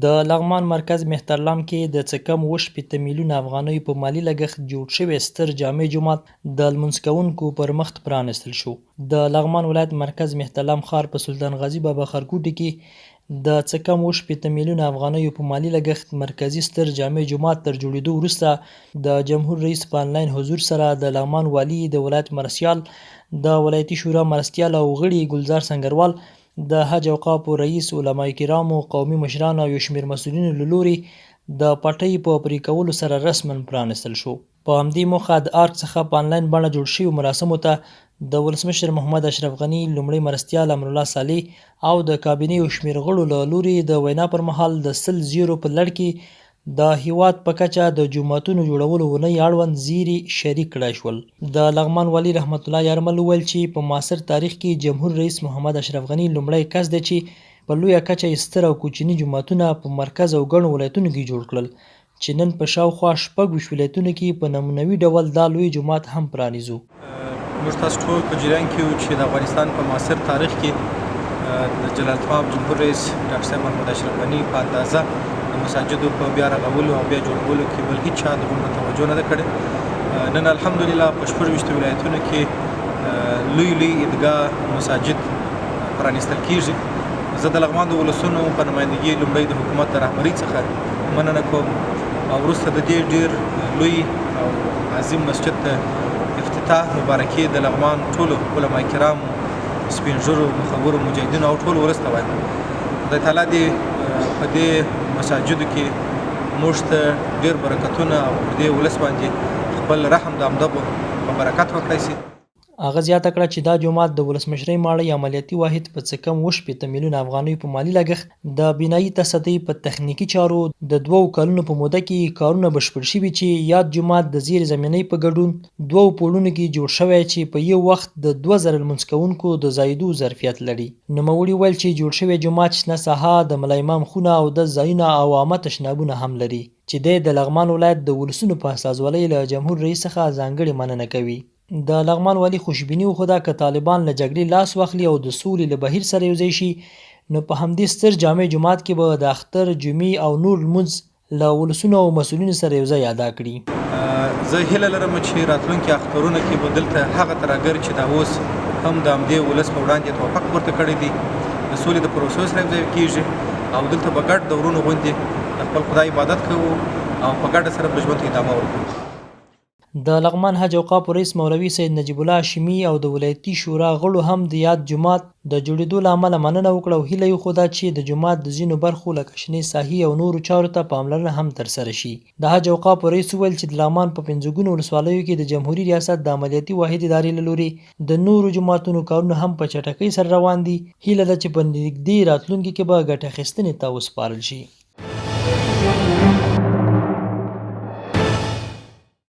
د لغمان مرکز مهترلام کې د څه کم 67 میلیونه افغانیو په مالي لګښت جوړ شوی ستر جامع جومات د لمونځ کوونکو پر مخ پرانیستل شو. د لغمان ولایت مرکز مهترلام ښار په سلطان غازي بابا ښارګوټي کې د څه کم 67 میلیونه افغانیو په مالي لګښت مرکزي ستر جامع جومات تر جوړېدو وروسته د جمهور رئیس په انلاین حضور سره د لغمان والي، د ولایت مرستیال، د ولایتي شورا مرستیال او غړي ګلزار سنګروال، د حج اوقافو رئیس، علماء کرامو، قومي مشرانو او یو شمېر مسؤلینو له لوري د پټۍ په پرې کولو سره رسماً پرانیستل شو. په همدې موخه د ارګ څخه په انلاین بڼه جوړ شویو مراسمو ته د ولسمشر محمد اشرف غني، لومړي مرستیال امرالله صالح او د کابینې یو شمېر غړو له لوري د وینا پر مهال د 100 زیرو په لړ کې د هېواد په کچه د جوماتونو جوړولو اونۍ اړوند زیري شریک کړای شول. د لغمان والي رحمت الله یارمل وویل چې په معاصر تاریخ کې جمهور رئیس محمد اشرف غني لومړی کس دی چې په لویه کچه یې ستر او کوچني جوماتونه په مرکز او ګڼو ولایتونو کې جوړ کړل چې نن په شاوخوا 26 ولایتونو کې په نمونوي ډول دا لوی جومات هم پرانیزو. موږ تاسو ټول په جریان کې یو چې د افغانستان په معاصر تاریخ کې د جلالتماب جمهور رئیس ډاکټر صاحب محمد اشرف غني په اندازه د مساجدو په بیا رغولو او بیا جوړولو کې بل هیڅ چا دغومره توجه نه ده کړې. نن الحمدلله په 26 ولایتونو کې لوی لوی عیدګاه مساجد پرانیستل کیږي. زه د لغمان د ولسونو په نمایندګي لومړی د حکومت د رهبرۍ څخه مننه کوم او وروسته د دې ډیر لوی او عظیم مسجد ته افتتاح مبارکي د لغمان ټولو علما کرامو، سپین ږیرو، مخورو، مجاهدینو او ټول ولس ته وایم. خدای تعالی دې په دې مساجدو کې موږ ته ډیر برکتونه او پر دې ولس باندې خپل رحم د همدغو په برکت وکړای شي. هغه زیاته کړه چې دا جومات د ولسمشرۍ ماڼۍ عملیاتي واحد په څه کم 67 میلیونه افغانیو په مالي لګښت د بنايي تصدۍ په تخنیکي چارو د دوو کلونو په موده کې کارونه بشپړ شوي چې یاد جومات د زیر زمینۍ په ګډون دوو پوړونو کې جوړ شوی چې په یو وخت د 2000 لمونځ کوونکو د ځایېدو ظرفیت لري. نوموړي وویل چې جوړ شوی جومات شنه ساحه، د ملا امام خونه، اودس ځایونه او عامه تشنابونه هم لري چې دی د لغمان ولایت د ولسونو په استازولۍ له جمهور رئیس څخه ځانګړې مننه کوي. د لغمان والي خوشبیني وښوده که طالبان له جګړې لاس واخلي او د سولې له بهیر سره یوځای شي نو په همدې ستر جامع جومات کې به د اختر، جمعې او نور لمونځ له ولسونو او مسؤلینو سره یوځای ادا کړي. زه هیله لرم چې راتلونکي اخترونه کې به دلته هغه ترهګر چې دا اوس هم د همدې ولس په وړاندې توپک پورته کړی دی د سولې د پروسو سره یوځای کیږي او دلته به ګډ د ورونو غوندې د خپل خدای عبادت کوو او په ګډه سره به ژوند ته ادامه ورکوو. د لغمان حج اوقافو رئیس مولوي سید نجیب الله هاشمي او د ولایتي شورا غړو هم د یاد جومات د جوړېدو له امله مننه وکړه او هیله یې وښوده چې د جومات د ځینو برخو لکه شنې ساحې او نورو چارو ته پاملرنه هم ترسره شي. د حج اوقافو رئیس وویل چې د لغمان په پنځه ګونو ولسوالیو کې د جمهوري ریاست د عملیاتي واحد ادارې له لورې د نورو جوماتونو کارونه هم په چټکۍ سره روان دي، هیله ده چې په نږدې راتلونکي کې به ګټې اخیستنې ته وسپارل شي.